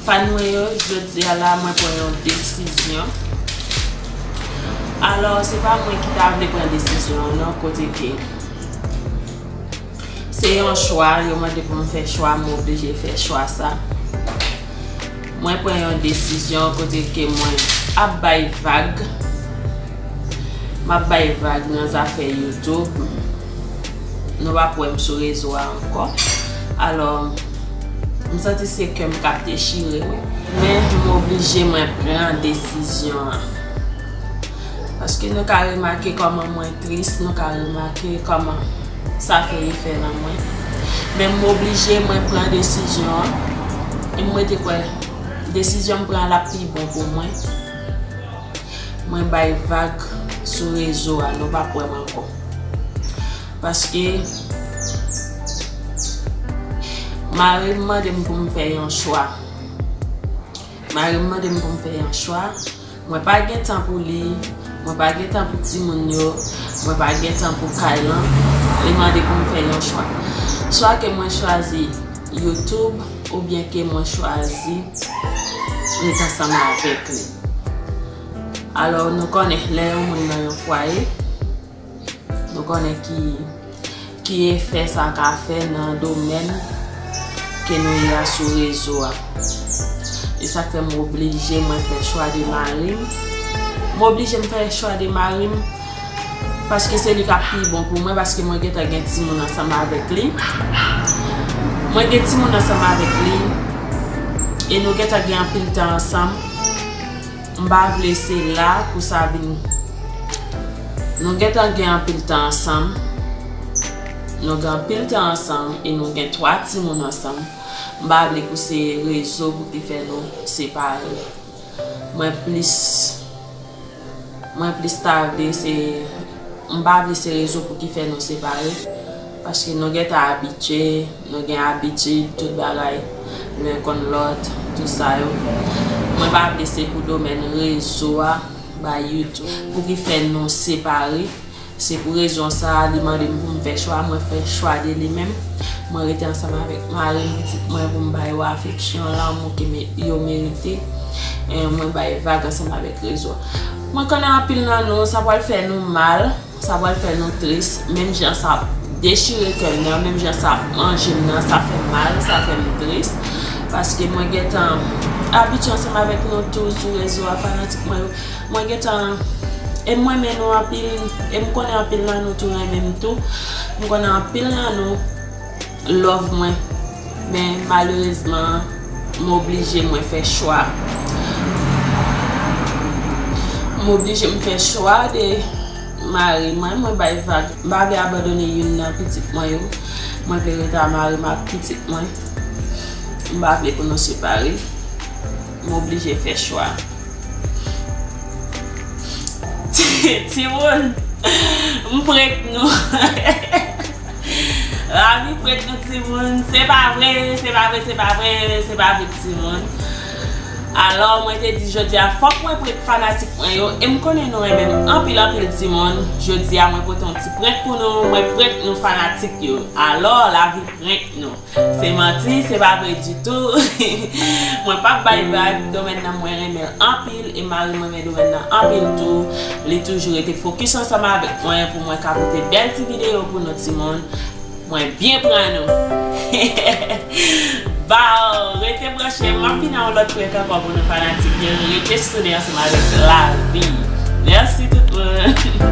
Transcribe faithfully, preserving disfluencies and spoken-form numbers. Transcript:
Fan mwen yo, jodi a la, mwen pran yon desizyon. Alò, se pa mwen ki ta vle pran desizyon an non, kote ke se yon chwa, yo mande pou m fè chwa, m oblije fè chwa sa. Mwen pran yon desizyon kote ke mwen ap bay vag. M ap bay vag nan zafè YouTube. Nou p ap wè m sou rezo a ankò. Alò, m santi se kè m k ap dechire, wi. Men m oblije mwen pran desizyon an. Paske nou ka remake kòman mwen tris, nou ka remake kòman sa fè efè nan mwen. Men m oblije mwen pran desizyon an. E mwen te kwè desizyon m pran l ap pi bon pou mwen. Mwen bay vag sou rezo a, nou p ap wè m ankò. Paske mari m mande m pou m fè yon chwa. Mari m mande m pou m fè yon chwa. Mwen pa gen tan pou li, mwen pa gen tan pou timoun yo, mwen pa gen tan pou kay lan. Li mande pou m fè yon chwa. Swa ke mwen chwazi YouTube oubyen ke mwen chwazi ret ansanm avèk li. Alò, nou konnen lè yon moun nan yon fwaye, nou konnen ki, ki efè sa ka fè nan domèn ke nou ye a sou rezo a. E sa k fè m oblije mwen fè chwa de mari m. M oblije m fè chwa de mari m paske se li k ap pi bon pou mwen, paske mwen gentan gen timoun ansanm avèk li. Mwen gen timoun ansanm avèk li. E nou gentan gen anpil tan ansanm. M pa vle se la pou sa vin. Nou gentan gen anpil tan ansanm. Nou gen anpil tan ansanm e nou gen twa timoun ansanm. M pa vle pou se rezo pou ki fè nou separe. Mwen plis, mwen plis ta vle se, m pa vle se rezo pou ki fè nou separe. Paske nou gentan abitye, nou gen abitid, tout bagay, nou konn lòt, tout sa yo. Mwen pa vle se pou domèn rezo a, bay YouTube, pou ki fè nou separe. Se pou rezon sa a, li mande m pou m fè chwa, mwen fè chwa de li menm. Mwen rete ansanm avèk mari m, pitit mwen, pou m ba yo afeksyon, lanmou ke me-, yo merite. E mwen bay vag ansanm avèk rezo a. Mwen konnen anpil nan nou, sa pral fè nou mal. Sa pral fè nou tris, menm jan sa ap dechire kè m nan, menm jan sa ap manje m nan, sa fè m mal, sa fè m tris. Paske mwen gentan abitye ansanm avèk nou tou sou rezo a, fanatik mwen yo. Mwen gentan, e m renmen nou anpil, e m konnen anpil nan nou tou renmen m tou. M konnen anpil nan nou love mwen. Men malerezman, m oblije mwen fè chwa. M oblije m fè chwa de mari mwen, mwen bay vag. M pa vle abandone youn nan pitit mwen yo. Mwen vle rete a mari m ak pitit mwen. M pa vle pou nou separe. M oblije fè chwa. Timoun, m prank nou. Lavi prank nou timoun. Se pa vre, se pa vre, se pa vre, se pa vre timoun. Alò, mwen te di jodi a, fòk mwen prank fanatik mwen yo. E m konnen nou renmen m anpil, anpil timoun. Jodi a, mwen pote yon ti prank pou nou. Mwen prank nou fanatik yo. Alò, lavi prank nou. Se manti, se pa vre ditou. Mwen p ap bay vag, domèn nan mwen renmen l anpil, e mari m renmen domèn nan anpil tou. Li toujou rete fokis ansanm avèk mwen pou mwen ka pote bèl ti videyo pou nou timoun. Mwen byen pran nou. Baw, rete branche, m ap vin a yon lòt prank ankò pou nou fanatik yo. Rete soude ansanm avèk lavi. Mèsi tout moun.